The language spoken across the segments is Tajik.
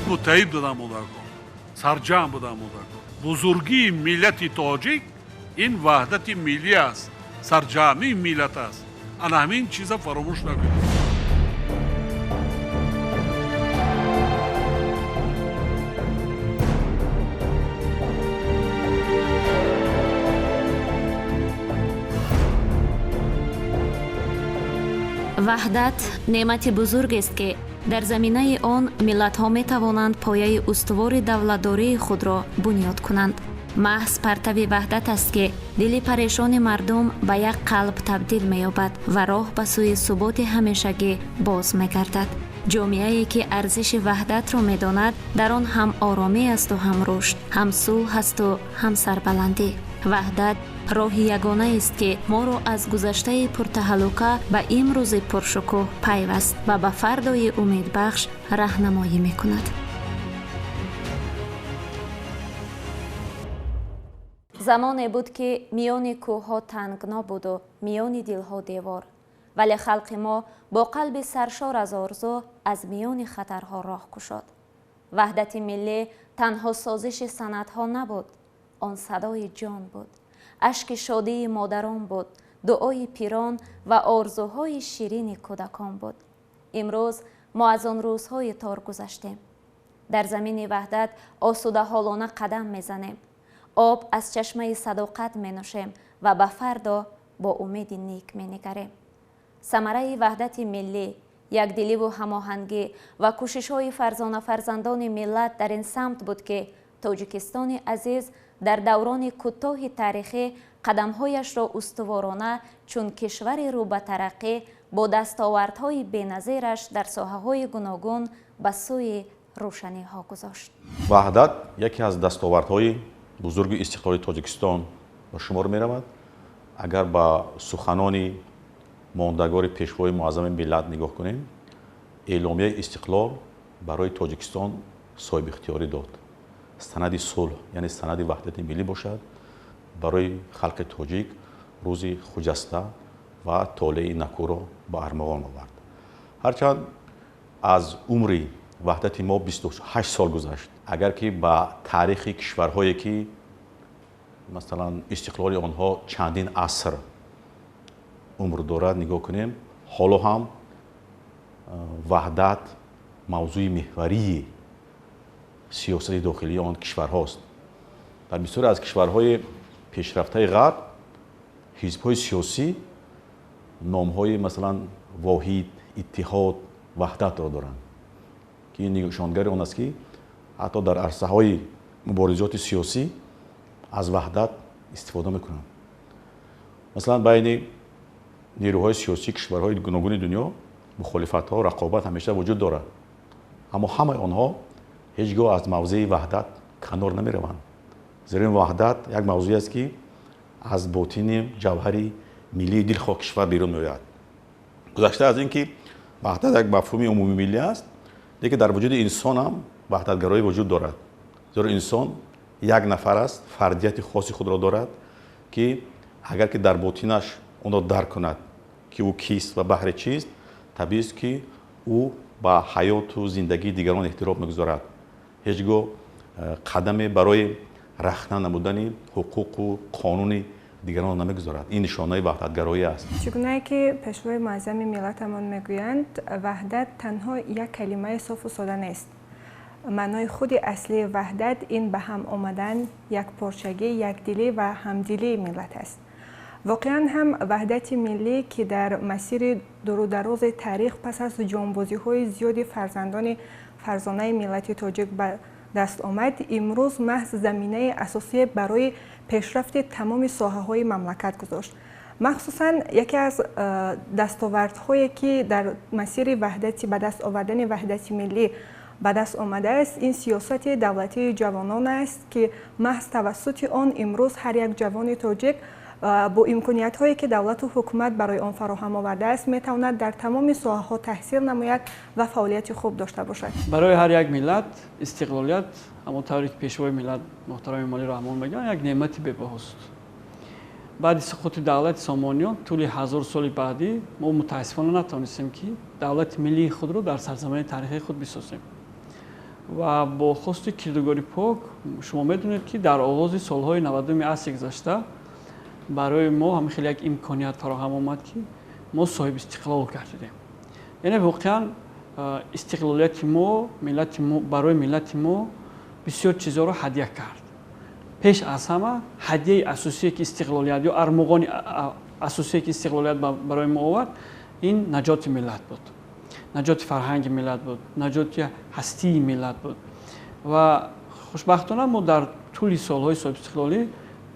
Муттаҳид будан модаркор, сарҷамъ будан модаркор. Бузургии миллати тоҷик ин ваҳдати миллӣ аст, сарҷамъии миллат аст. Ана ҳамин чиза фаромӯш накунед. Ваҳдат неъмати бузургест, ки дар заминаи он миллатҳо метавонанд пояи устувори давлатдории худро бунёд кунанд. Маҳз партави ваҳдат аст, ки дили парешони мардум ба як қалб табдил меёбад ва роҳ ба сӯи суботи ҳамешагӣ боз мегардад. Ҷомеае, ки арзиши ваҳдатро медонад, дар он ҳам оромӣ асту ҳам рушд, ҳам сулҳ асту ҳам сарбаландӣ. Ваҳдат роҳи ягонаест, ки моро аз гузаштаи пуртаҳаллука ба имрӯзи пуршукӯҳ пайваст ва ба фардои умедбахш раҳнамоӣ мекунад. Замоне буд, ки миёни кӯҳҳо тангно буду миёни дилҳо девор, вале халқи мо бо қалби саршор аз орзу аз миёни хатарҳо роҳ кушод. Ваҳдати миллӣ танҳо созиши санадҳо набуд, он садои ҷон буд, ашки шодии модарон буд, дуои пирон ва орзуҳои ширини кӯдакон буд. Имрӯз мо аз он рӯзҳои тор гузаштем. Дар замини ваҳдат осудаҳолона қадам мезанем, об аз чашмаи садоқат менӯшем ва ба фардо бо умеди нек менигарем. Самараи ваҳдати миллӣ, якдиливу ҳамоҳангӣ ва кӯшишҳои фарзона-фарзандони миллат дар ин самт буд, ки Тоҷикистони азиз дар даврони кӯтоҳи таърихӣ қадамҳояшро устуворона чун кишвари рӯ ба тараққӣ бо дастовардҳои беназираш дар соҳаҳои гуногун ба сӯи рӯшаниҳо гузошт. Ваҳдат яке аз дастовардҳои бузурги истиқлоли Тоҷикистон ба шумор меравад. Агар ба суханони мондагори пешвои муаззами миллат нигоҳ кунем, эъломияи истиқлол барои Тоҷикистон соҳибихтиёрӣ дод. Санади сулҳ, яъне санади ваҳдати миллӣ бошад, барои халқи тоҷик рӯзи хуҷаста ва толеи накӯро ба армуғон овард. Ҳарчанд аз умри ваҳдати мо 28 сол гузашт, агар ки ба таърихи кишварҳое ки масалан истиқлоли онҳо чандин аср умр дорад нигоҳ кунем, ҳоло ҳам ваҳдат мавзӯи меҳварии сиёсати дохилии он кишварҳост. Дар бисёре аз кишварҳои пешрафтаи ғарб ҳизбҳои сиёсӣ номҳои масалан воҳид, иттиҳод, ваҳдатро доранд, ки ин нишонгари он аст, ки ҳатто дар арсаҳои муборизоти сиёсӣ аз ваҳдат истифода мекунанд. Масалан, байни нерӯҳои сиёсии кишварҳои гуногуни дунё мухолифатҳо, рақобат ҳамеша вуҷуд дорад, аммо ҳамаи онҳо ҳеҷ гоҳ аз мавзеи ваҳдат канор намераванд. Зеро ин ваҳдат як мавзӯе аст, ки аз ботини ҷавҳари миллии дилхоҳ кишвар берун меояд. Гузашта аз ин ки ваҳдат як мафҳуми умумимиллӣ аст, лекин дар вуҷуди инсон ҳам ваҳдатгароӣ вуҷуд дорад. Зеро инсон як нафар аст, фардияти хоси худро дорад, ки агар ки дар ботинаш онро дарк кунад, ки ӯ кист ва баҳри чист, табиист, ки ӯ ба ҳаёту зиндагии дигарон эҳтиром мегузорад. Ҳеҷ гоҳ қадаме барои рахна намудани ҳуқуқу қонуни дигарон намегузорад. Ин нишонаи ваҳдатгароӣ аст. Чӣ гунае ки пешвои муаззами миллатамон мегӯянд, ваҳдат танҳо як калимаи софу сода нест. Маънои худи аслии ваҳдат ин ба ҳам омадан, якпорчагӣ, якдилӣ ва ҳамдилии миллат аст. Воқеан ҳам ваҳдати миллӣ, ки дар масири дурударози таърих пас аз ҷонбозиҳои зиёди фарзандони фарзонаи миллати тоҷик ба даст омад, имрӯз маҳз заминаи асосие барои пешрафти тамоми соҳаҳои мамлакат гузошт. Махсусан яке аз дастовардҳое, ки дар масири ваҳдати ба даст овардани ваҳдати миллӣ ба даст омадааст, ин сиёсати давлатии ҷавонон аст, ки маҳз тавассути он имрӯз ҳар як ҷавони тоҷик бо имкониятҳое, ки давлату ҳукумат барои он фароҳам овардааст, метавонад дар тамоми соҳаҳо таҳсил намояд ва фаъолияти хуб дошта бошад. Барои ҳар як миллат истиқлолият, ҳамон тавре ки пешвои миллат муҳтарами Эмомалӣ Раҳмон мегӯянд, як неъмати бебаҳост. Баъди суқути давлати Сомониён тӯли 1000 соли баъдӣ мо мутаассифона натавонистем, ки давлати миллии худро дар сарзамини таърихии худ бисозем. Ва бо хости кирдигори пок шумо медонед, ки дар оғози солҳои 90-уми асри гузашта барои мо ҳамин хеле як имконият фароҳам омад, ки мо соҳиби истиқлол гардидем. Яъне воқеан истиқлолияти мо, миллати мо, барои миллати мо бисёр чизҳоро ҳадя кард. Пеш аз ҳама ҳадияи асосие, ки истиқлолият ё армуғони асосие, ки истиқлолият барои мо овард, ин наҷоти миллат буд, наҷоти фарҳанги миллат буд, наҷоти ҳастии миллат буд. Ва хушбахтона мо дар тӯли солҳои соҳибистиқлолӣ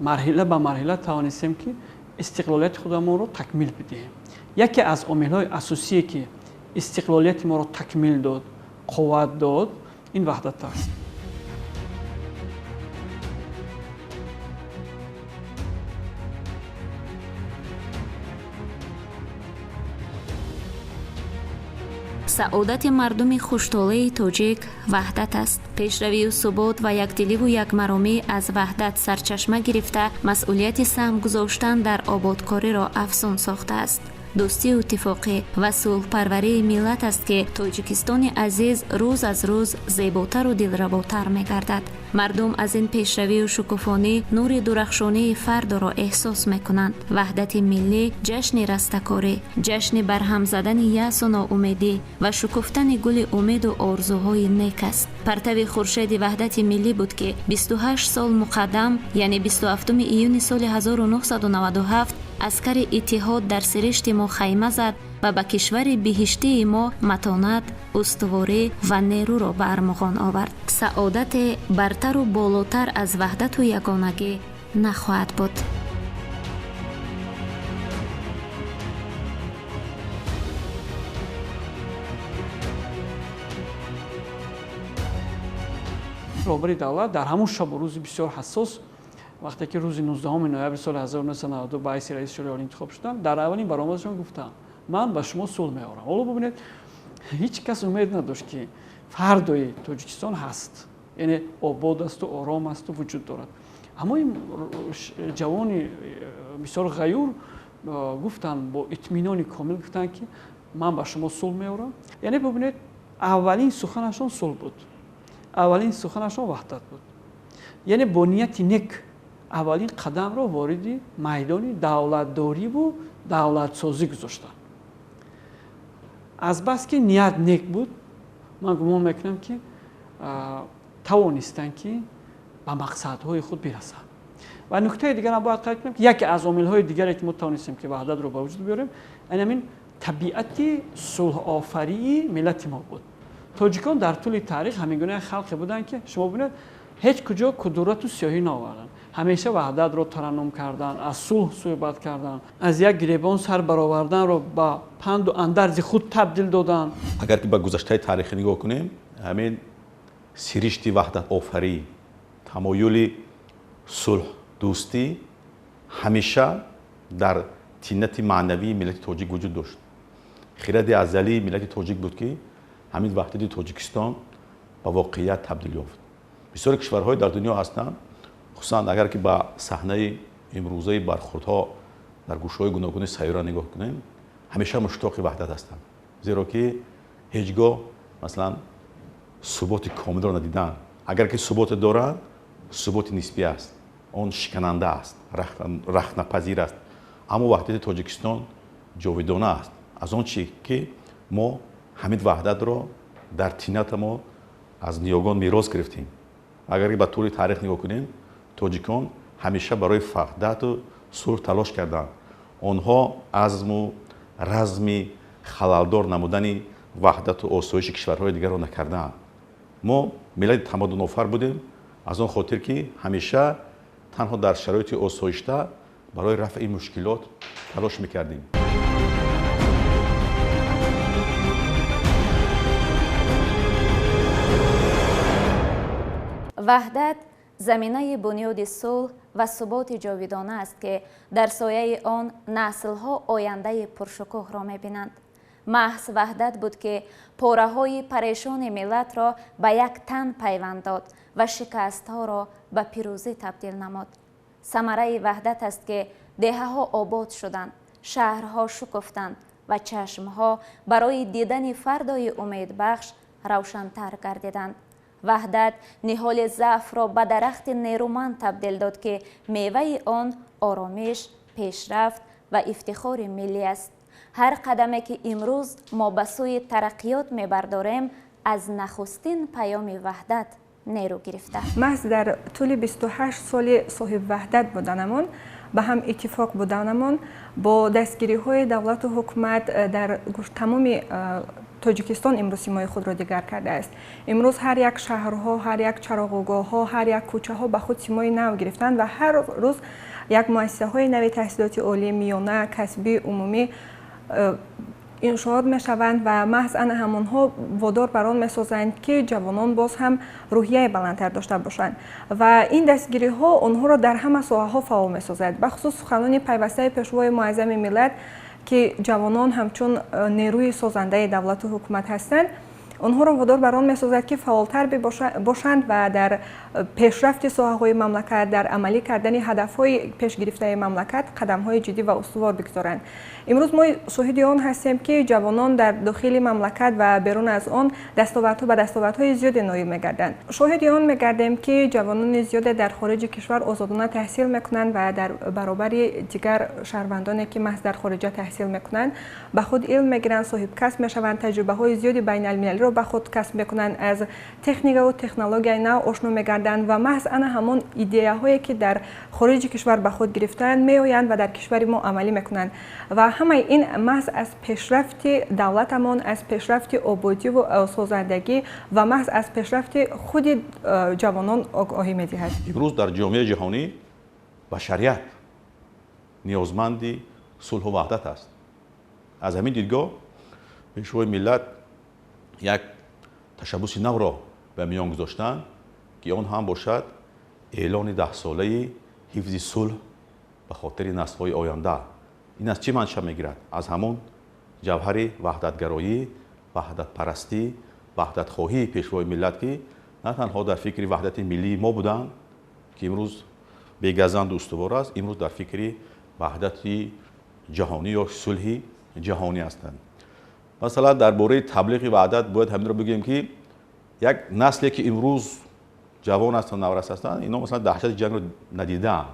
марҳила ба марҳила тавонистем, ки истиқлолияти худамонро такмил бидиҳем. Яке аз омилҳои асосие, ки истиқлолияти моро такмил дод, қувват дод, ин ваҳдат аст. Саодати мардуми хуштолеи тоҷик ваҳдат аст. Пешравию субот ва якдиливу якмаромӣ аз ваҳдат сарчашма гирифта, масъулияти саҳм гузоштан дар ободкориро афзун сохтааст. Дӯстию иттифоқӣ ва сулҳпарварии миллат аст, ки Тоҷикистони азиз рӯз аз рӯз зеботару дилработар мегардад. Мардум аз ин пешравию шукуфонӣ нури дурахшонии фардоро эҳсос мекунанд. Ваҳдати миллӣ ҷашни растакорӣ, ҷашни барҳам задани яъсу ноумедӣ ва шукуфтани гули умеду орзуҳои нек аст. Партави хуршеди ваҳдати миллӣ буд, ки 28 сол муқаддам, яъне 27 июни соли 1997 аскари иттиҳод дар сиришти мо хайма зад ва ба кишвари биҳиштии мо матонат, устуворӣ ва нерӯро ба армуғон овард. Саодате бартару болотар аз ваҳдату ягонагӣ нахоҳад буд. Роҳбари давлат дар ҳамон шабу рӯзи бисёр ҳассос, вақте ки рӯзи 19 ноябри соли 1992 ба ҳайси раиси Шӯрои Олӣ интихоб шуданд, дар аввалин баромадашон гуфтанд: ман ба шумо сулҳ меорам. Ҳоло бубинед, ҳеҷ кас умед надошт, ки фардои Тоҷикистон ҳаст, яъне обод асту ором асту вуҷуд дорад. Аммо ин ҷавони бисёр ғаюр гуфтанд, бо итминони комил гуфтанд, ки ман ба шумо сулҳ меорам. Яъне бубинед, аввалин суханашон сулҳ буд, аввалин суханашон ваҳдат буд. Яъне бо нияти нек аввалин қадамро вориди майдони давлатдориву давлатсозӣ гузоштанд. Азбаски ният нек буд, ман гумон мекунам, ки тавонистанд, ки ба мақсадҳои худ бирасанд. Ва нуктаи дигарам бояд қайд кунем, ки яке аз омилҳои дигаре, ки мо тавонистем, ки ваҳдатро ба вуҷуд биёрем, ин ҳамин табиати сулҳофарии миллати мо буд. Тоҷикон дар тӯли таърих ҳамин гуна халқе буданд, ки шумо бубинед, ҳеҷ куҷо кудурату сиёҳӣ наоварданд. Ҳамеша ваҳдатро тараннум карданд, аз сулҳ суҳбат карданд, аз як гиребон сар бароварданро ба панду андарзи худ табдил доданд. Агар ки ба гузаштаи таърихӣ нигоҳ кунем, ҳамин сиришти ваҳдатофарӣ, тамоюли сулҳдӯстӣ ҳамеша дар тинати маънавии миллати тоҷик вуҷуд дошт. Хиради азалии миллати тоҷик буд, ки ҳамин ваҳдати Тоҷикистон ба воқеият табдил ёфт. Бисёре кишварҳое дар дунё ҳастанд, хусусан агар ки ба саҳнаи имрӯзаи бархӯрдҳо дар гӯшаҳои гуногуни сайёра нигоҳ кунем, ҳамеша муштоқи ваҳдат ҳастанд, зеро ки ҳеҷ гоҳ масалан суботи комилро надиданд. Агар ки суботе доранд, суботи нисбӣ аст, он шикананда аст, рахнапазир аст. Аммо ваҳдати Тоҷикистон ҷовидона аст, аз он чи ки мо ҳамин ваҳдатро дар тината мо аз ниёгон мерос гирифтем. Агар ки ба тӯли таърих нигоҳ кунем, тоҷикон ҳамеша барои ваҳдату сулҳ талош карданд. Онҳо азму разми халалдор намудани ваҳдату осоиши кишварҳои дигарро накардаанд. Мо миллати тамаддунофар будем, аз он хотир ки ҳамеша танҳо дар шароити осоишта барои рафъи мушкилот талош мекардем. Ваҳдат заминаи бунёди сулҳ ва суботи ҷовидона аст, ки дар сояи он наслҳо ояндаи пуршукӯҳро мебинанд. Маҳз ваҳдат буд, ки пораҳои парешони миллатро ба як тан пайванд дод ва шикастҳоро ба пирӯзӣ табдил намуд. Самараи ваҳдат аст, ки деҳаҳо обод шуданд, шаҳрҳо шукуфтанд ва чашмҳо барои дидани фардои умедбахш равшантар гардиданд. Ваҳдат ниҳоли заъфро ба дарахти нерӯманд табдил дод, ки меваи он оромиш, пешрафт ва ифтихори миллӣ аст. Ҳар қадаме, ки имрӯз мо ба сӯи тараққиёт мебардорем, аз нахустин паёми ваҳдат нерӯ гирифта. Маҳз дар тӯли 28 соли соҳибваҳдат буданамон, ба ҳам иттифоқ буданамон, бо дастгириҳои давлату ҳукумат дар тамоми Тоҷикистон имрӯз симои худро дигар кардааст. Имрӯз ҳар як шаҳрҳо, ҳар як чароғугоҳҳо, ҳар як кӯчаҳо ба худ симои нав гирифтанд ва ҳар рӯз як муассисаҳои нави таҳсилоти олӣ, миёна, касбӣ, умумӣ иншоот мешаванд ва маҳз ана ҳамонҳо водор бар он месозанд, ки ҷавонон боз ҳам рӯҳияи баландтар дошта бошанд ва ин дастгириҳо онҳоро дар ҳама соҳаҳо фаъол месозад. Бахусус суханони пайвастаи Пешвои муаззами миллат, ки ҷавонон ҳамчун нерӯи созандаи давлату ҳукумат ҳастанд, онҳоро водор бар он месозад, ки фаъолтар бошанд ва дар пешрафти соҳаҳои мамлакат, дар амалӣ кардани ҳадафҳои пешгирифтаи мамлакат қадамҳои ҷиддӣ ва устувор бигзоранд. Имрӯз мо шоҳиди он ҳастем, ки ҷавонон дар дохили мамлакат ва берун аз он дастовардҳо ба дастовардҳои зиёде ноил мегарданд. Шоҳиди он мегардем, ки ҷавонони зиёде дар хориҷи кишвар озодона таҳсил мекунанд ва дар баробари дигар шаҳрвандоне, ки маҳз дар хориҷа таҳсил мекунанд, ба худ илм мегиранд, соҳибкасб мешаванд, таҷрибаҳои зиёди байналмилалиро ба худ касб мекунанд, аз техникаву технологияи нав ошно мегарданд ва маҳз ана ҳамон идеяҳое, ки дар хориҷи кишвар ба худ гирифтаанд, меоянд ва дар кишвари мо амалӣ мекунанд. Ва ҳамаи ин маҳз аз пешрафти давлатамон, аз пешрафти ободиву созандагӣ ва маҳз аз пешрафти худи ҷавонон огоҳӣ медиҳад. Имрӯз дар ҷомеаи ҷаҳонӣ башарият ниёзманди сулҳу ваҳдат аст. Аз ҳамин дидгоҳ Пешвои миллат як ташаббуси навро ба миён гузоштанд, ки он ҳам бошад эълони даҳсолаи ҳифзи сулҳ ба хотири наслҳои оянда. Ин аз чӣ манша мегирад? Аз ҳамон ҷавҳари ваҳдатгароӣ, ваҳдатпарастӣ, ваҳдатхоҳии Пешвои миллат, ки на танҳо дар фикри ваҳдати миллии мо буданд, ки имрӯз бегазанду устувор аст, имрӯз дар фикри ваҳдати ҷаҳонӣ ё сулҳи ҷаҳонӣ ҳастанд. Масалан, дар бораи таблиғи ваҳдат бояд ҳаминро бигӯем, ки як насле, ки имрӯз ҷавон ҳастанд, наврас ҳастанд, ино масалан даҳшати ҷангро надидаанд.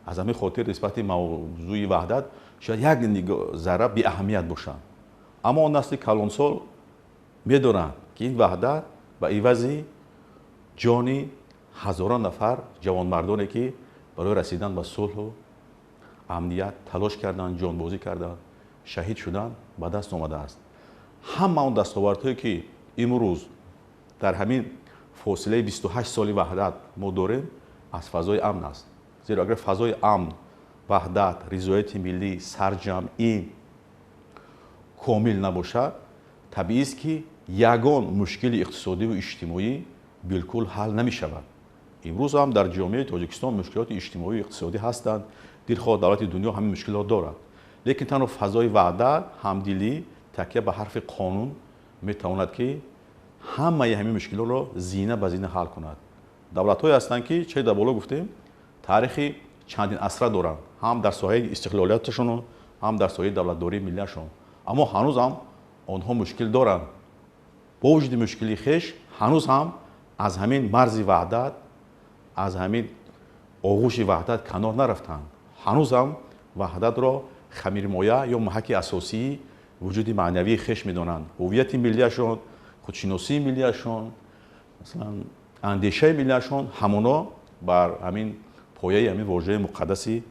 Аз ҳамин хотир нисбати мавзӯи ваҳдат шояд як зарра беаҳамият бошанд. Аммо он насли калонсол медонанд, ки ин ваҳдат ба ивази ҷони ҳазорон нафар ҷавонмардоне, ки барои расидан ба сулҳу амният талош карданд, ҷонбозӣ карданд, шаҳид шуданд, ба даст омадааст. Ҳама он дастовардҳое, ки имрӯз дар ҳамин фосилаи 28 соли ваҳдат мо дорем, аз фазои амн аст. Зеро агар фазои амн, ваҳдат, ризояти миллӣ, сарҷамъӣ комил набошад, табиист, ки ягон мушкили иқтисодиву иҷтимоӣ билкул ҳал намешавад. Имрӯз ҳам дар ҷомеаи Тоҷикистон мушкилоти иҷтимоию иқтисодӣ ҳастанд. Дилхоҳ давлати дунё ҳамин мушкилот дорад, лекин танҳо фазои ваҳдат, ҳамдилӣ, такя ба ҳарфи қонун метавонад, ки ҳамаи ҳамин мушкилотро зина ба зина ҳал кунад. Давлатҳое ҳастанд, ки че дар боло гуфтем, таърихи чандин асра доранд, ҳам дар соҳаи истиқлолияташону ҳам дар соҳаи давлатдории миллиашон, аммо ҳанӯз ҳам онҳо мушкил доранд. Бо вуҷуди мушкили хеш ҳанӯз ҳам аз ҳамин марзи ваҳдат, аз ҳамин оғӯши ваҳдат канор нарафтанд. Ҳанӯз ҳам ваҳдатро хамирмоя ё маҳаки асосии вуҷуди маънавии хеш медонанд. Ҳуввияти миллиашон, худшиносии миллиашон, масалан, андешаи миллиашон ҳамоно бар ҳамин пояи ҳамин вожаи муқаддаси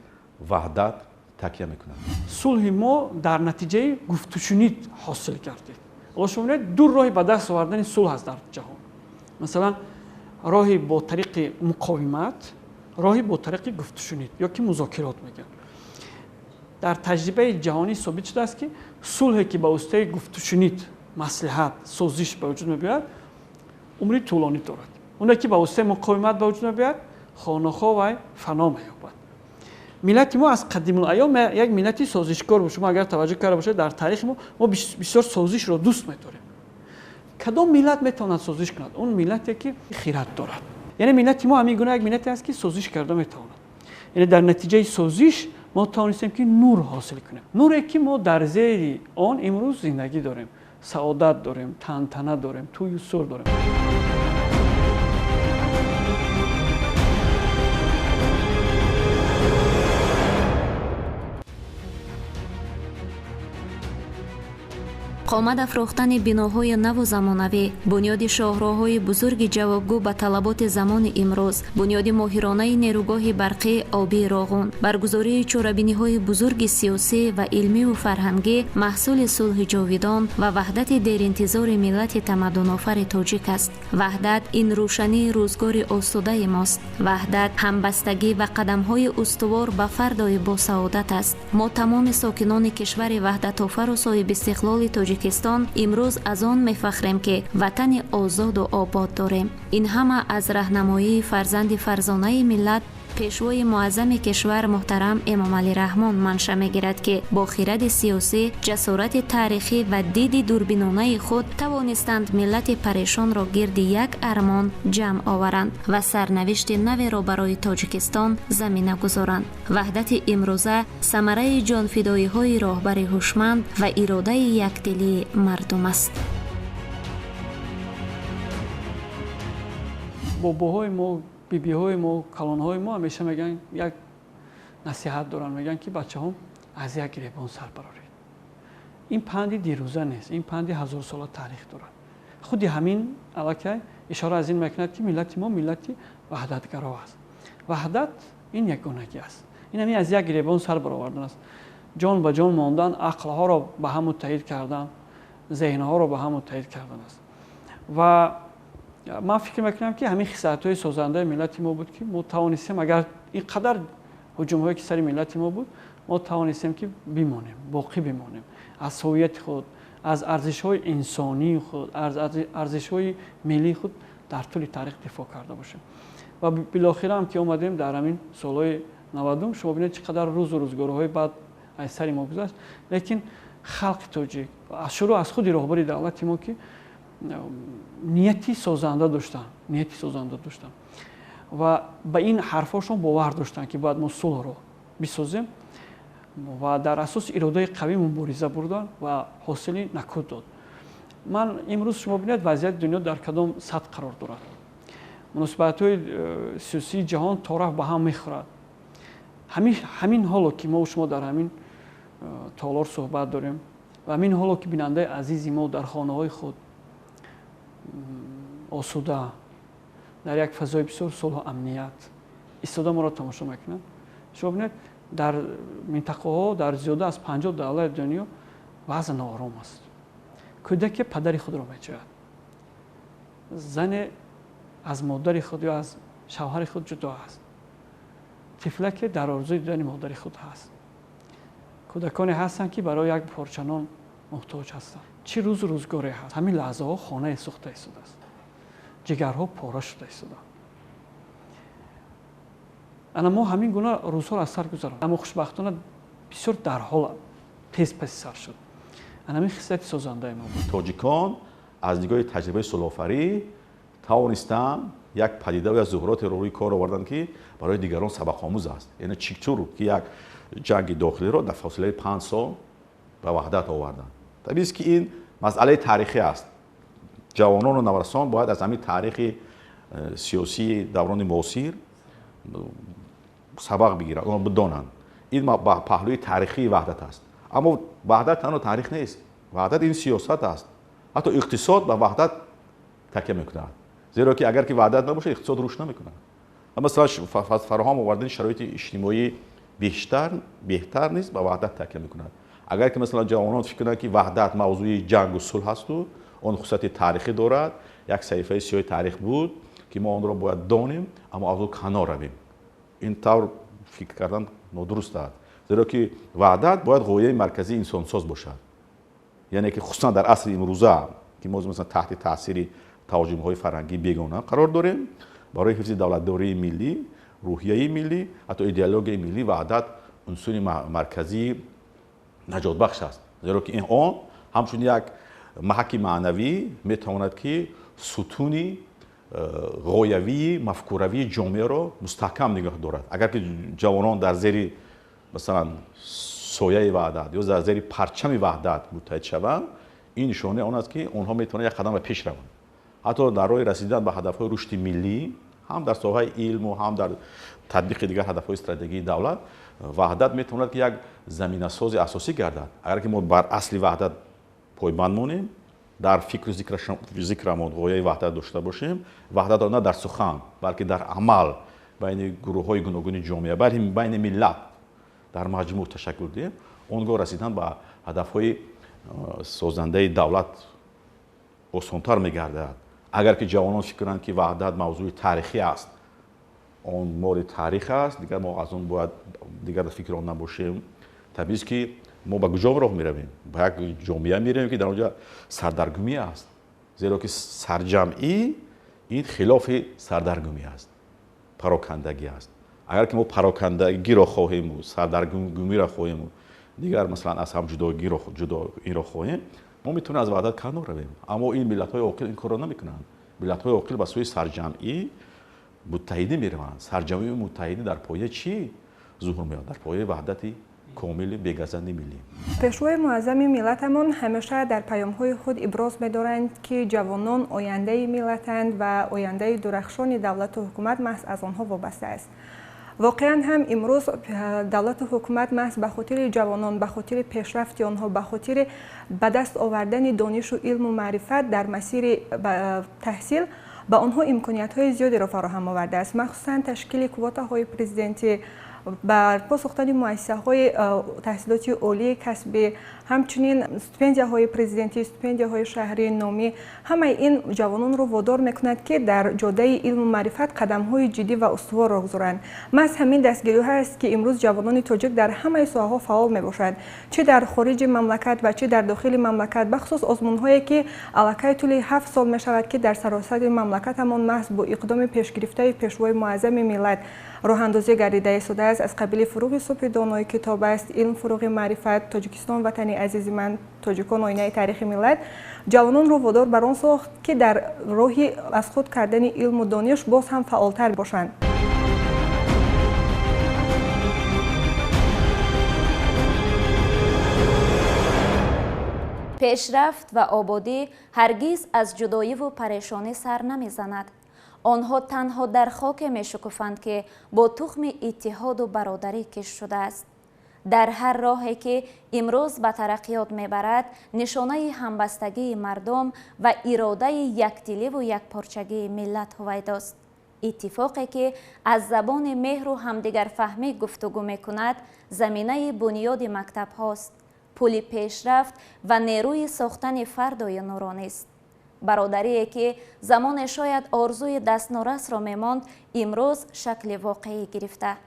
ваҳдат такя мекунанд. Сулҳи мо дар натиҷаи гуфтушунид ҳосил гардид. Ҳоло шумо бинед, ду роҳи ба даст овардани сулҳ аст дар ҷаҳон. Масалан, роҳи бо тариқи муқовимат, роҳи бо тариқи гуфтушунид ё ки музокирот мегӯянд. Дар таҷрибаи ҷаҳонӣ собит шудааст, ки сулҳе, ки ба воситаи гуфтушунид, маслиҳат, созиш ба вуҷуд мебиёяд, умри тӯлонӣ дорад. Оне, ки ба воситаи муқовимат ба вуҷуд мебиёяд, хонахо вай фано меёбад. Миллати мо аз қадимулайём як миллати созишкор буд. Шумо агар таваҷҷӯҳ карда бошед, дар таърихи мо бисёр созишро дӯст медорем. Кадом миллат метавонад созиш кунад? Он миллате, ки хират дорад. Яъне миллати мо ҳамин гуна як миллате аст, ки созиш карда метавонад. Яъне дар натиҷаи созиш мо тавонистем, ки нур ҳосил кунем, нуре, ки мо дар зери он имрӯз зиндагӣ дорем, саодат дорем, тантана дорем, тӯю сур дорем. Қомат афрохтани биноҳои наву замонавӣ, бунёди шоҳроҳҳои бузурги ҷавобгӯ ба талаботи замони имрӯз, бунёди моҳиронаи нерӯгоҳи барқии обии Роғун, баргузории чорабиниҳои бузурги сиёсӣ ва илмиву фарҳангӣ маҳсули сулҳи ҷовидон ва ваҳдати деринтизори миллати тамаддунофари тоҷик аст. Ваҳдат ин рӯшании рӯзгори осудаи мост. Ваҳдат ҳамбастагӣ ва қадамҳои устувор ба фардои босаодат аст. Мо тамоми сокинони кишвари ваҳдатофару соҳибистиқлоли Тоҷикистон имрӯз аз он мефахрем, ки ватани озоду обод дорем. Ин ҳама аз раҳнамоии фарзанди фарзонаи миллат, пешвои муаззами кишвар муҳтарам Эмомалӣ Раҳмон манша мегирад, ки бо хиради сиёсӣ, ҷасорати таърихӣ ва диди дурбинонаи худ тавонистанд миллати парешонро гирди як армон ҷамъ оваранд ва сарнавишти наверо барои Тоҷикистон замина гузоранд. Ваҳдати имрӯза самараи ҷонфидоиҳои роҳбари ҳушманд ва иродаи якдилии мардум аст. Бобоҳои мо, бибиҳои мо, калонҳои мо ҳамеша мегӯянд, як насиҳат доранд, мегӯянд, ки бачаҳом, аз як гиребон сар бароред. Ин панди дирӯза нест, ин панди ҳазорсола таърих дорад. Худи ҳамин аллакай ишора аз ин мекунад, ки миллати мо миллати ваҳдатгаро аст. Ваҳдат ин ягонагӣ аст, ин ҳамин аз як гиребон сар баровардан аст, ҷон ба ҷон мондан, ақлҳоро ба ҳам муттаҳид кардан, зеҳнҳоро ба ҳам муттаҳид кардан аст. Ва ман фикр мекунам, ки ҳамин хислатҳои созандаи миллати мо буд, ки мо тавонистем, агар ин қадар ҳуҷумҳое ки сари миллати мо буд, мо тавонистем, ки бимонем, боқӣ бимонем, аз ҳувияти худ, аз арзишҳои инсонии худ, аз арзишҳои миллии худ дар тӯли таърих дифоъ карда бошем. Ва билохира ҳам ки омадем дар ҳамин солҳои 90, шумо бинед, чӣ қадар рӯзу рӯзгорҳои бад аз сари мо гузашт, лекин халқи тоҷик шурӯъ аз худи роҳбари давлати мо, ки нияти созанда доштанд, нияти созанда доштанд ва ба ин ҳарфҳошон бовар доштанд, ки бояд мо сулҳро бисозем, ва дар асоси иродаи қавӣ мубориза бурданд ва ҳосили накӯд дод. Ман имрӯз шумо бинед, вазъияти дунё дар кадом сатҳ қарор дорад. Муносибатҳои сиёсии ҷаҳон тораф ба ҳам мехӯрад. Ҳамин ҳоло ки мо шумо дар ҳамин толор суҳбат дорем ва ҳамин ҳоло ки бинандаи азизи мо дар хонаҳои худ осуда, дар як фазои бисёр сулҳу амният истода моро тамошо мекунанд, шумо бинед, дар минтақаҳо, дар зиёда аз 50 давлати дунё вазъ ноором аст. Кӯдаке падари худро меҷӯяд, зане аз модари худ ё аз шавҳари худ ҷудо аст, тифлаке дар орзуи дидани модари худ ҳаст, кӯдаконе ҳастанд, ки барои як порчанон муҳтоҷ ҳастанд. Чӣ рӯзу рӯзгоре ҳаст! Ҳамин лаҳзаҳо хонае сӯхта истодааст, ҷигарҳо пора шуда истодаанд. Ана мо ҳамин гуна рӯзҳоро аз сар гузарондем, аммо хушбахтона бисёр дарҳол тез паси сар шуд. Ана ҳамин хислати созандаи мо буд. Тоҷикон аз нигоҳи таҷрибаи сулҳофарӣ тавонистанд як падида ва як зуҳуротеро рӯи кор оварданд, ки барои дигарон сабақомӯз аст. Яъне чӣ ки як ҷанги дохилиро дар фосилаи 5 сол ба ваҳдат оварданд. Табиист, ки ин масъалаи таърихӣ аст. Ҷавонону наврасон бояд аз ҳамин таърихи сиёсии даврони муосир сабақ бигиранд, онро бидонанд. Ин паҳлӯи таърихии ваҳдат аст. Аммо ваҳдат танҳо таърих нест, ваҳдат ин сиёсат аст. Ҳатто иқтисод ба ваҳдат такя мекунад, зеро ки агар ки ваҳдат набошад, иқтисод рушд намекунад. Масалан, фароҳам овардани шароити иҷтимоӣ беҳтар низ ба ваҳдат такя мекунад. Агар ки масалан ҷавонон фикр кунанд, ки ваҳдат мавзӯи ҷангу сулҳ ҳасту он хусусияти таърихӣ дорад, як саҳифаи сиёҳи таърих буд, ки мо онро бояд донем, аммо аз ӯ канор равем, ин тавр фикр кардан нодуруст аст. Зеро ки ваҳдат бояд ғояи марказии инсонсоз бошад. Яъне ки хусусан дар асри имрӯза, ки мо масалан таҳти таъсири тавоҷумҳои фарҳангии бегона қарор дорем, барои ҳифзи давлатдории миллӣ, рӯҳияи миллӣ, ҳатто идеологияи миллӣ ваҳдат унсури марказии наҷотбахш аст. Зеро ки он ҳамчун як маҳаки маънавӣ метавонад, ки сутуни ғоявии мафкуравии ҷомеаро мустаҳкам нигоҳ дорад. Агар ки ҷавонон дар зери масалан сояи ваҳдат ё дар зери парчами ваҳдат муттаҳид шаванд, ин нишонаи он аст, ки онҳо метавонанд як қадам ба пеш раванд, ҳатто дар роҳи расидан ба ҳадафҳои рушди миллӣ, ҳам дар соҳаи илму ҳам дар татбиқи дигар ҳадафҳои стратегии давлат. Ваҳдат метавонад, ки як заминасози асосӣ гардад. Агар ки мо бар асли ваҳдат пойбанд монем, дар фикру зикрамон ғояи ваҳдат дошта бошем, ваҳдатро на дар сухан, балки дар амал байни гурӯҳҳои гуногуни ҷомеа, байни миллат дар маҷмӯъ ташаккул диҳем, он гоҳ расидан ба ҳадафҳои созандаи давлат осонтар мегардад. Агар ки ҷавонон фикр кунанд, ки ваҳдат мавзӯи таърихӣ аст, он моли таърих аст, дигар мо аз он бояд дигар дар фикри он набошем, табиист ки мо ба куҷо роҳ меравем? Ба як ҷомеа меравем, ки дар он ҷо сардаргумӣ аст, зеро ки сарҷамъӣ ин хилофи сардаргумӣ аст, парокандагӣ аст. Агар ки мо парокандагиро хоҳему сардаргумиро хоҳему дигар масалан аз ҳам ҷудоиро хоҳем, мо метавонем аз ваҳдат канор равем. Аммо ин миллатҳои оқил ин корро намекунанд. Миллатҳои оқил ба сӯи сарҷамъӣ муттаҳидӣ мераванд. Сарҷамъии муттаҳидӣ дар пояи чӣ зуҳур меёбад? Дар пояи ваҳдати комили бегазанди миллӣ. Пешвои муаззами миллатамон ҳамеша дар паёмҳои худ иброз медоранд, ки ҷавонон ояндаи миллатанд ва ояндаи дурахшони давлату ҳукумат маҳз аз онҳо вобаста аст. Воқеан ҳам имрӯз давлату ҳукумат маҳз ба хотири ҷавонон, ба хотири пешрафти онҳо, ба хотири ба даст овардани донишу илму маърифат дар масири таҳсил ба онҳо имкониятҳои зиёдеро фароҳам овардааст. Махсусан ташкили квотаҳои президентӣ, барпо сохтани муассисаҳои таҳсилоти олии касбӣ, ҳамчунин стипендияҳои президентӣ, стипендияҳои шаҳрӣ, номӣ, ҳамаи ин ҷавононро водор мекунад, ки дар ҷодаи илму маърифат қадамҳои ҷиддӣ ва устуворро гузоранд. Маҳз ҳамин дастгириҳо аст, ки имрӯз ҷавонони тоҷик дар ҳамаи соҳаҳо фаъол мебошанд, чӣ дар хориҷи мамлакат ва чӣ дар дохили мамлакат, бахусус озмунҳое, ки аллакай тӯли 7 сол мешавад, ки дар саросари мамлакатамон маҳз бо иқдоми пешгирифтаи пешвои муаззами миллат роҳандозӣ гардида истодааст. Аз қабили фуруғи субҳи донои китоб аст, илм фуруғи маърифат, Тоҷикистон ватани азизи ман, тоҷикон оинаи таърихи миллат, ҷавононро водор бар он сохт, ки дар роҳи аз худ кардани илму дониш боз ҳам фаъолтар бошанд. Пешрафт ва ободӣ ҳаргиз аз ҷудоиву парешонӣ сар намезанад. Онҳо танҳо дар хоке мешукуфанд, ки бо тухми иттиҳоду бародарӣ кишт шудааст. Дар ҳар роҳе, ки имрӯз ба тараққиёт мебарад, нишонаи ҳамбастагии мардум ва иродаи якдиливу якпорчагии миллат ҳувайдост. Иттифоқе, ки аз забони меҳру ҳамдигарфаҳмӣ гуфтугӯ мекунад, заминаи бунёди мактабҳост, пули пешрафт ва нерӯи сохтани фардои нуронист. Бародарие, ки замоне шояд орзуи дастнорасро мемонд, имрӯз шакли воқеӣ гирифта.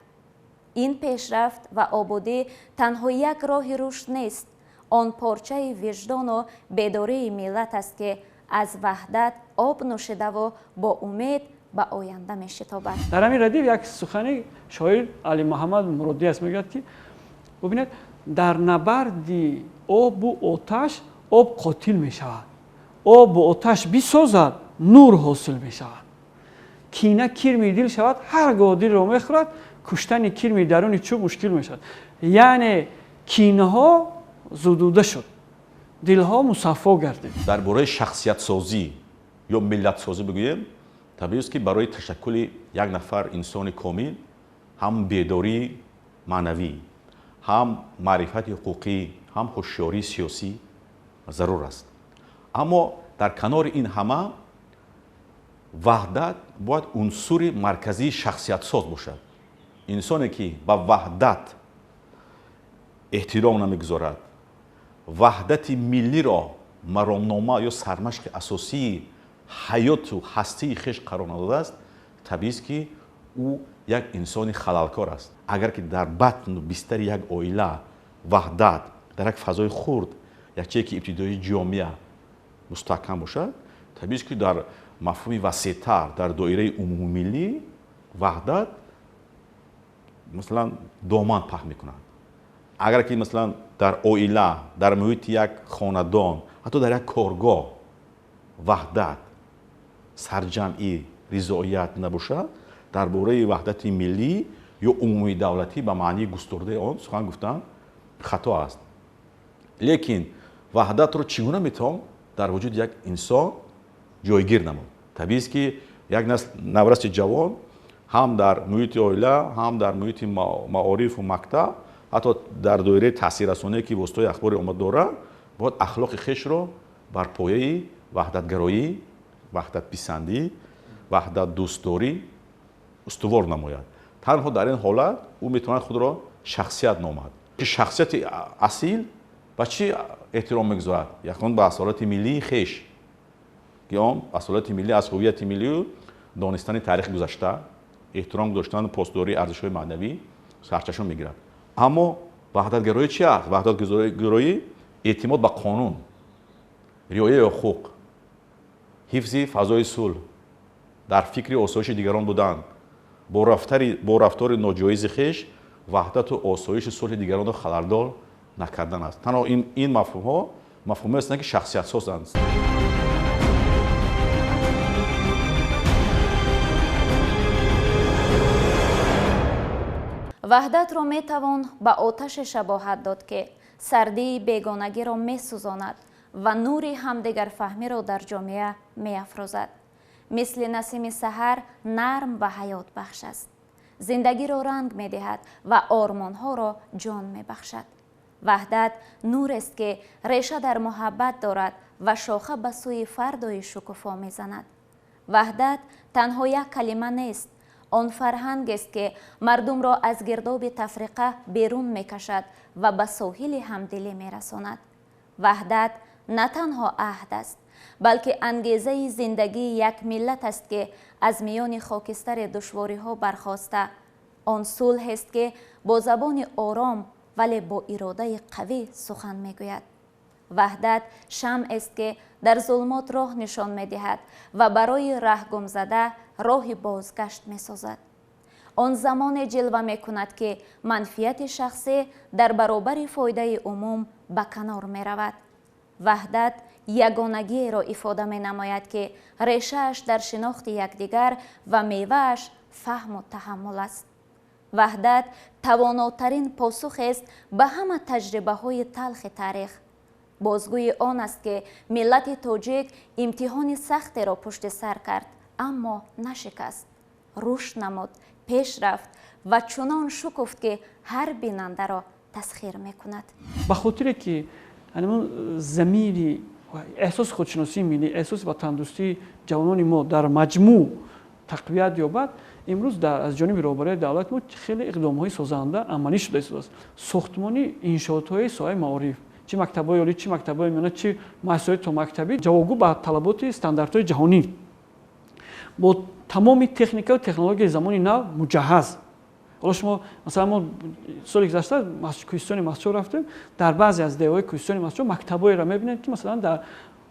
Ин пешрафт ва ободӣ танҳо як роҳи рушд нест. Он порчаи виҷдону бедории миллат аст, ки аз ваҳдат об нӯшидаву бо умед ба оянда мешитобад. Дар ҳамин радиф як сухани шоир Алимуҳаммад Муродӣ аст, мегӯяд, ки бубинед, дар набарди обу оташ об қотил мешавад, обу оташ бисозад, нур ҳосил мешавад. Кина кирми дил шавад, ҳар гоҳ дилро мехӯрад, куштани кирми даруни чӯб мушкил мешавад. Яъне кинаҳо зудуда шуд, дилҳо мусаффо гардид. Дар бораи шахсиятсозӣ ё миллатсозӣ бигӯем, табиист, ки барои ташаккули як нафар инсони комил ҳам бедории маънавӣ, ҳам маърифати ҳуқуқӣ, ҳам ҳушёрии сиёсӣ зарур аст. Аммо дар канори ин ҳама ваҳдат бояд унсури марказии шахсиятсоз бошад. Инсоне, ки ба ваҳдат эҳтиром намегузорад, ваҳдати миллиро маромнома ё сармашқи асосии ҳаёту ҳастии хеш қарор надодааст, табиист, ки ӯ як инсони халалкор аст. Агар ки дар батну бистари як оила ваҳдат дар як фазои хурд, як чизе ки ибтидоии ҷомеа мустаҳкам бошад, табиист, ки дар мафҳуми васеътар, дар доираи умумимиллӣ ваҳдат масалан доман паҳн мекунад. Агар ки масалан дар оила, дар муҳити як хонадон, ҳатто дар як коргоҳ ваҳдат, сарҷамъӣ, ризоият набошад, дар бораи ваҳдати миллӣ ё умумии давлатӣ ба маънии густурдаи он сухан гуфтан хато аст. Лекин ваҳдатро чӣ гуна метавон дар вуҷуди як инсон ҷойгир намуд? Табиист, ки як навраси ҷавон ҳам дар муҳити оила, ҳам дар муҳити маорифу мактаб, ҳатто дар доираи таъсиррасоние, ки воситаҳои ахбори омма дорад, Бояд ахлоқи хешро бар пояи ваҳдатгароӣ, ваҳдатписандӣ, ваҳдатдӯстдорӣ устувор намояд. Танҳо дар ин ҳолат ӯ метавонад худро шахсият номад. Шахсияти асил ба чӣ эҳтиром мегузорад? Якон ба асолати миллии хеш, ки он асолати миллӣ аз ҳувияти миллию донистани таърихи гузашта, эҳтиром гузоштан, посдории арзишҳои маънавӣ сарчашма мегирад. Аммо ваҳдатгароӣ чи аст? Ваҳдатгароӣ эътимод ба қонун, риояи ҳуқуқ, ҳифзи фазои сулҳ, дар фикри осоиши дигарон будан, бо рафтори ноҷоизи хеш ваҳдату осоиши сулҳи дигаронро халалдор накардан аст. Танҳо ин мафҳумҳо мафҳумҳое ҳастанд, ки шахсиятсозанд. Ваҳдатро метавон ба оташе шабоҳат дод, ки сардии бегонагиро месӯзонад ва нури ҳамдигарфаҳмиро дар ҷомеа меафрӯзад. Мисли насими саҳар нарм ва ҳаётбахш аст. Зиндагиро ранг медиҳад ва ормонҳоро ҷон мебахшад. Ваҳдат нурест, ки реша дар муҳаббат дорад ва шоха ба сӯи фардои шукуфо мезанад. Ваҳдат танҳо як калима нест. Он фарҳангест, ки мардумро аз гирдоби тафриқа берун мекашад ва ба соҳили ҳамдилӣ мерасонад. Ваҳдат на танҳо аҳд аст, балки ангезаи зиндагии як миллат аст, ки аз миёни хокистари душвориҳо бархоста. Он сулҳест, ки бо забони ором, вале бо иродаи қавӣ сухан мегӯяд. Ваҳдат шамъест, ки дар зулмот роҳ нишон медиҳад ва барои раҳгумзада роҳи бозгашт месозад. Он замоне ҷилва мекунад, ки манфиати шахсӣ дар баробари фоидаи умум ба канор меравад. Ваҳдат ягонагиеро ифода менамояд, ки решааш дар шинохти якдигар ва мевааш фаҳму таҳаммул аст. Ваҳдат тавонотарин посухест ба ҳама таҷрибаҳои талхи таърих. Бозгӯи он аст, ки миллати тоҷик имтиҳони сахтеро пушти сар кард, аммо нашикаст, рушд намуд, пеш рафт ва чунон шукуфт, ки ҳар бинандаро тасхир мекунад. Ба хотире ки замири эҳсоси худшиносии миллӣ, эҳсоси ватандӯстии ҷавонони мо дар маҷмӯъ тақвият ёбад, имрӯз аз ҷониби роҳбарияти давлати мо хеле иқдомҳои созанда амалӣ шуда истодааст. Сохтмони иншоотҳои соҳаи маориф, чи мактабҳои олӣ, чи мактабҳои миёна, чи муассисаҳои томактабӣ ҷавобгӯ ба талаботи стандартҳои ҷаҳонӣ бо тамоми техникаву технологияи замони нав муҷаҳҳаз. Ҳоло шумо масалан мо соли гузашта кӯҳистони Мастчоҳ рафтем, дар баъзе аз деҳаҳои кӯҳистони Мастчоҳ мактабҳоеро мебинед, ки масалан дар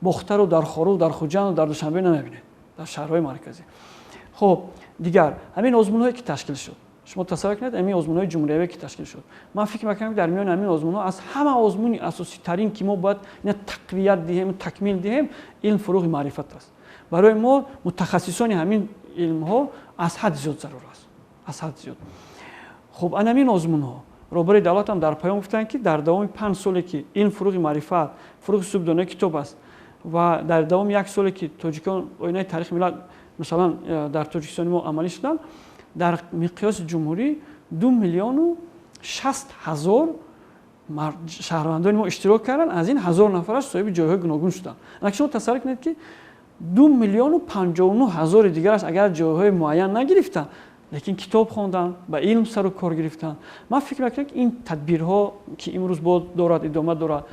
Бохтару дар Хору, дар Хуҷанду дар Душанбе намебинед, дар шаҳрҳои марказӣ. Хоб, дигар ҳамин озмунҳое ки ташкил шуд, шумо тасаввур кунед ҳамин озмунҳои ҷумҳуриявие ки ташкил шуд. Ман фикр мекунам, ки дар миёни ҳамин озмунҳо аз ҳама озмуни асоситарин, ки мо бояд ина тақвият диҳем, такмил диҳем, илм фурӯғи маърифат аст. Барои мо мутахассисони ҳамин илмҳо аз ҳад зиёд зарур аст, аз ҳад зиёд. Хуб, ан ҳамин озмунҳо роҳбари давлат ҳам дар паём гуфтанд, ки дар давоми 5 соле ки илм фурӯғи маърифат, фурӯғи субҳдонаи китоб аст ва дар давоми 1 соле ки тоҷикон оинаи таърихи миллат масалан дар Тоҷикистони мо амалӣ шуданд, дар миқёси ҷумҳурӣ 2 060 000 шаҳрвандони мо иштирок карданд. Аз ин 1000 нафараш соҳиби ҷойҳои гуногун шуданд. Анак шумо тасаввур кунед, ки 2 059 000 дигараш агар ҷойҳои муайян нагирифтанд, лекин китоб хонданд, ба илм сару кор гирифтанд. Ман фикр мекунам, ки ин тадбирҳо, ки имрӯз дорад, идома дорад,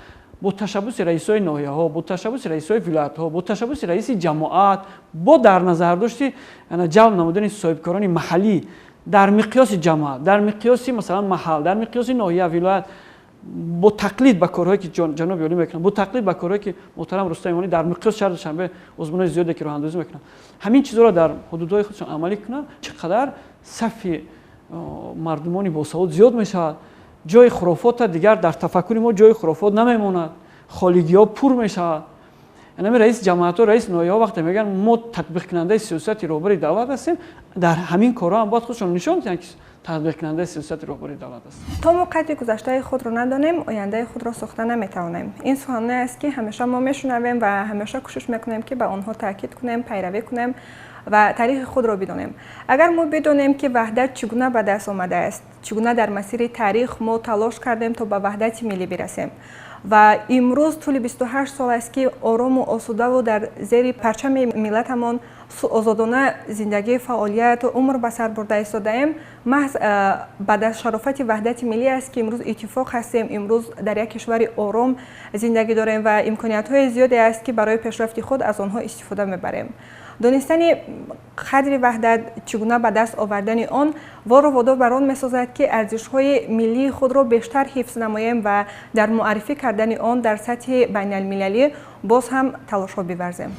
бо ташаббуси раисои ноҳияҳо, бо ташаббуси раисои вилоятҳо, бо ташаббуси раиси ҷамоат, бо дар назардошти ҷалб намудани соҳибкорони маҳаллӣ дар миқёси ҷамоат, дар миқёси масалан маҳал, дар миқёси ноҳия, вилоят, бо тақлид ба корҳое ки ҷаноби олӣ мекунанд, бо тақлид ба корҳое ки муҳтарам Рустам Эмомалӣ дар миқёси шаҳри Душанбе озмунҳои зиёде ки роҳандозӣ мекунанд, ҳамин чизҳоро дар ҳудудҳои худшон амалӣ кунанд, чӣ қадар сафи мардумони босавод зиёд мешавад. Ҷои хурофота дигар дар тафаккури мо ҷои хурофот намемонад, холигиҳо пур мешавад. Ҳамин раиси ҷамоатҳо, раиси ноҳияҳо вақте мегӯянд мо татбиқкунандаи сиёсати роҳбари давлат ҳастем, дар ҳамин корҳо ҳам бояд худшон нишон диҳанд, ки татбиқкунандаи сиёсати роҳбари давлат аст. То мо қадри гузаштаи худро надонем, ояндаи худро сохта наметавонем. Ин суханҳое аст, ки ҳамеша мо мешунавем ва ҳамеша кӯшиш мекунем, ки ба онҳо таъкид кунем, пайравӣ кунем ва таърихи худро бидонем. Агар мо бидонем, ки ваҳдат чӣ гуна ба даст омадааст, чӣ гуна дар масири таърих мо талош кардем то ба ваҳдати миллӣ бирасем Ва имрӯз тӯли 28 сол аст, ки орому осудаву дар зери парчами миллатамон озодона зиндагӣ, фаъолият, умр ба сар бурда истодаем. Маҳз баъд аз шарофати ваҳдати миллӣ аст, ки имрӯз иттифоқ ҳастем, имрӯз дар як кишвари ором зиндагӣ дорем ва имкониятҳои зиёде аст, ки барои пешрафти худ аз онҳо истифода мебарем. Донистани қадри ваҳдат, чӣ гуна ба даст овардани он вору водор бар он месозад, ки арзишҳои миллии худро бештар ҳифз намоем ва дар муаррифӣ кардани он дар сатҳи байналмилалӣ боз ҳам талошҳо биварзем.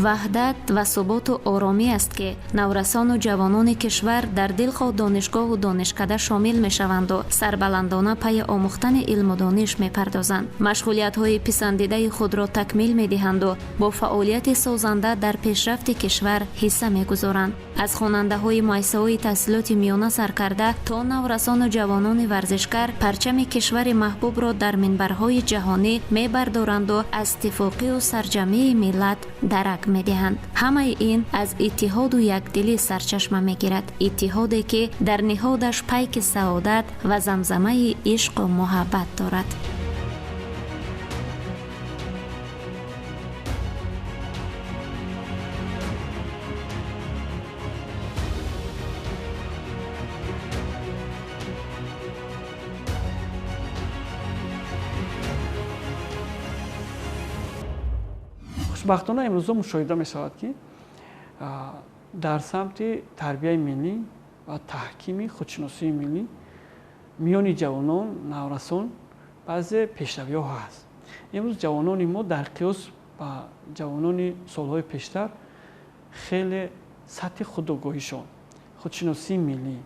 Ваҳдат ва суботу оромӣ аст, ки наврасону ҷавонони кишвар дар дилхоҳ донишгоҳу донишкада шомил мешаванду сарбаландона пайи омӯхтани илму дониш мепардозанд, машғулиятҳои писандидаи худро такмил медиҳанду бо фаъолияти созанда дар пешрафти кишвар ҳисса мегузоранд. Аз хонандаҳои муассисаҳои таҳсилоти миёна сар карда то наврасону ҷавонони варзишгар парчами кишвари маҳбубро дар минбарҳои ҷаҳонӣ мебардоранду аз иттифоқию сарҷамъии миллат дарак медиҳанд. Ҳамаи ин аз иттиҳоду якдилӣ сарчашма мегирад, иттиҳоде, ки дар ниҳодаш пайки саодат ва замзамаи ишқу муҳаббат дорад. Хушбахтона имрӯзо мушоҳида мешавад, ки дар самти тарбияи миллӣ ва таҳкими худшиносии миллӣ миёни ҷавонон, наврасон баъзе пешравиҳо ҳаст. Имрӯз ҷавонони мо дар қиёс ба ҷавонони солҳои пештар хеле сатҳи худогоҳишон, худшиносии миллӣ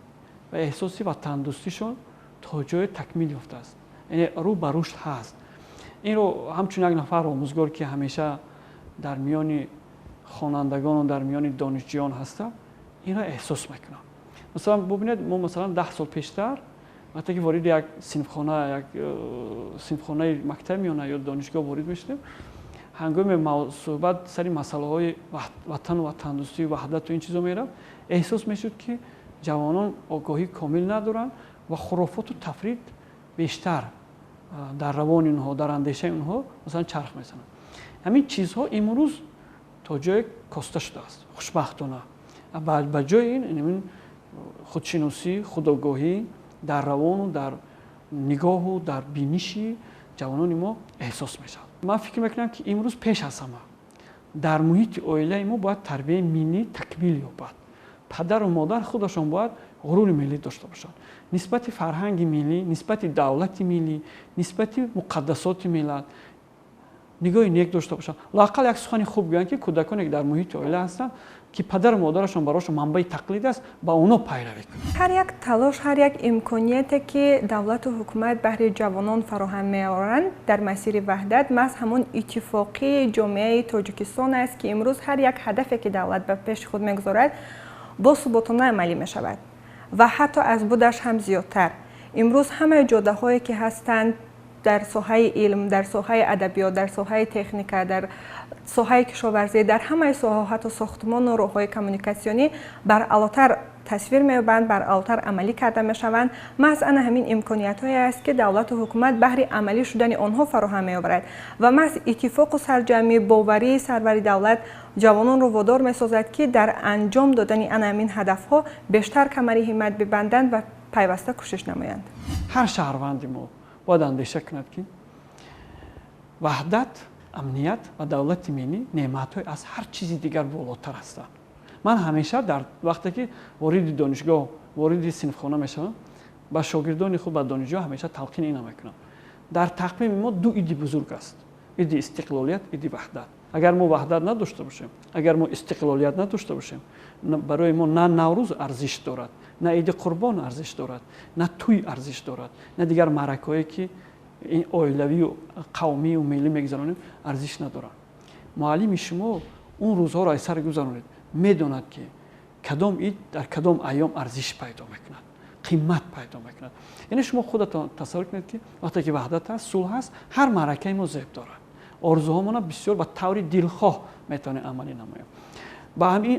ва эҳсоси ватандӯстишон то ҷое такмил ёфтааст, яъне рӯ ба рушд ҳаст. Инро ҳамчун як нафар омӯзгор, ки ҳамеша дар миёни хонандагону дар миёни донишҷӯён ҳастам, инро эҳсос мекунам. Масалан, бубинед, мо масалан 10 сол пештар вақте ки вориди як синфхона, як синфхонаи мактаби миёна ё донишгоҳ ворид мешудем, ҳангоми суҳбат сари масъалаҳои ватану ватандӯстӣ, ваҳдату ин чизо мерафт, эҳсос мешуд, ки ҷавонон огоҳии комил надоранд ва хурофоту тафрид бештар дар равони онҳо, дар андешаи онҳо масалан чарх мезананд. Ҳамин чизҳо имрӯз то ҷое коста шудааст, хушбахтона. Ба ҷои ин худшиносӣ, худогоҳӣ дар равону дар нигоҳу дар биниши ҷавонони мо эҳсос мешавад. Ман фикр мекунам, ки имрӯз пеш аз ҳама дар муҳити оилаи мо бояд тарбияи миллӣ такмил ёбад. Падару модар худашон бояд ғурури миллӣ дошта бошанд нисбати фарҳанги миллӣ, нисбати давлати миллӣ, нисбати муқаддасоти миллат нигоҳи нек дошта бошанд. Лоақал як сухани хуб гӯянд, ки кӯдаконе, ки дар муҳити оила ҳастанд, ки падару модарашон барошон манбаи тақлид аст, ба онҳо пайравӣ кунанд. Ҳар як талош, ҳар як имконияте, ки давлату ҳукумат баҳри ҷавонон фароҳам меоранд дар масири ваҳдат, маҳз ҳамон иттифоқии ҷомеаи Тоҷикистон аст, ки имрӯз ҳар як ҳадафе, ки давлат ба пеши худ мегузорад, бо суботона амалӣ мешавад ва ҳатто аз будаш ҳам зиёдтар. Имрӯз ҳамаи ҷодаҳое, ки ҳастанд дар соҳаи илм, дар соҳаи адабиёт, дар соҳаи техника, дар соҳаи кишоварзӣ, дар ҳамаи соҳаҳо, ҳатто сохтмону роҳҳои коммуникатсионӣ баръалотар тасвир меёбанд, баръалотар амалӣ карда мешаванд. Маҳз ана ҳамин имкониятҳое аст, ки давлату ҳукумат баҳри амалӣ шудани онҳо фароҳам меоварад ва маҳз иттифоқу сарҷамъӣ, боварии сарвари давлат ҷавононро водор месозад, ки дар анҷом додани ана ҳамин ҳадафҳо бештар камари ҳиммат бибанданд ва пайваста кӯшиш намоянд. Ҳар шаҳрванди мо бояд андеша кунад, ки ваҳдат, амният ва давлати миллӣ неъматҳои аз ҳар чизи дигар болотар ҳастанд. Ман ҳамеша дар вақте ки вориди донишгоҳ, вориди синфхона мешавам, ба шогирдони худ, ба донишҷӯ ҳамеша талқин ина мекунам. Дар тақвими мо ду иди бузург аст: иди истиқлолият, иди ваҳдат. Агар мо ваҳдат надошта бошем, агар мо истиқлолият надошта бошем, барои мо на Наврӯз арзиш дорад, на иди Қурбон арзиш дорад, на тӯй арзиш дорад, на дигар маъракаҳое, ки оилавию қавмию миллӣ мегузаронем, арзиш надоранд. Муаллими шумо он рӯзҳоро аз сар гузаронед, медонад, ки кадом ид дар кадом айём арзиш пайдо мекунад, қимат пайдо мекунад. Яъне шумо худатон тасаввур кунед, ки вақте ки ваҳдат аст, сулҳ аст, ҳар маъракаи мо зеб дорад, орзуҳомона бисёр ба таври дилхоҳ метавонем амалӣ намоем.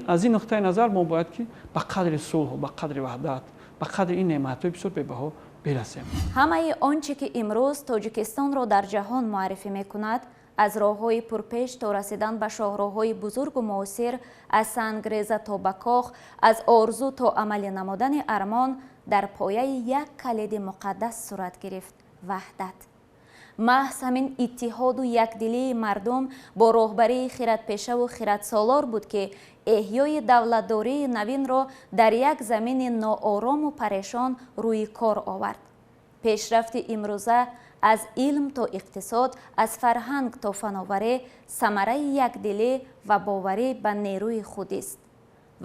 Аз ин нуқтаи назар мо бояд ки ба қадри сулҳу ба қадри ваҳдат, ба қадри ин неъматҳои бисёр бебаҳо бирасем. Ҳамаи он чӣ ки имрӯз Тоҷикистонро дар ҷаҳон муаррифӣ мекунад, аз роҳҳои пурпеч то расидан ба шоҳроҳҳои бузургу муосир, аз сангреза то ба коҳ, аз орзу то амалӣ намудани армон, дар пояи як калиди муқаддас сурат гирифт: ваҳдат. Маҳз ҳамин иттиҳоду якдилии мардум бо роҳбарии хиратпешаву хиратсолор буд, ки эҳёи давлатдории навинро дар як замини ноорому парешон рӯи кор овард. Пешрафти имрӯза аз илм то иқтисод, аз фарҳанг то фановарӣ самараи якдилӣ ва боварӣ ба нерӯи худист.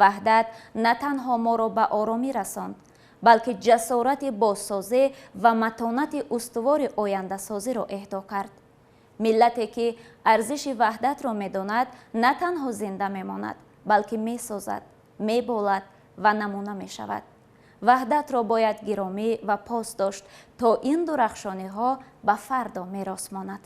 Ваҳдат на танҳо моро ба оромӣ расонд, балки ҷасорати бозсозӣ ва матонати устувори ояндасозиро эҳдо кард. Миллате, ки арзиши ваҳдатро медонад, на танҳо зинда мемонад, балки месозад, меболад ва намуна мешавад. Ваҳдатро бояд гиромӣ ва пос дошт, то ин дурахшониҳо ба фардо мерос монад.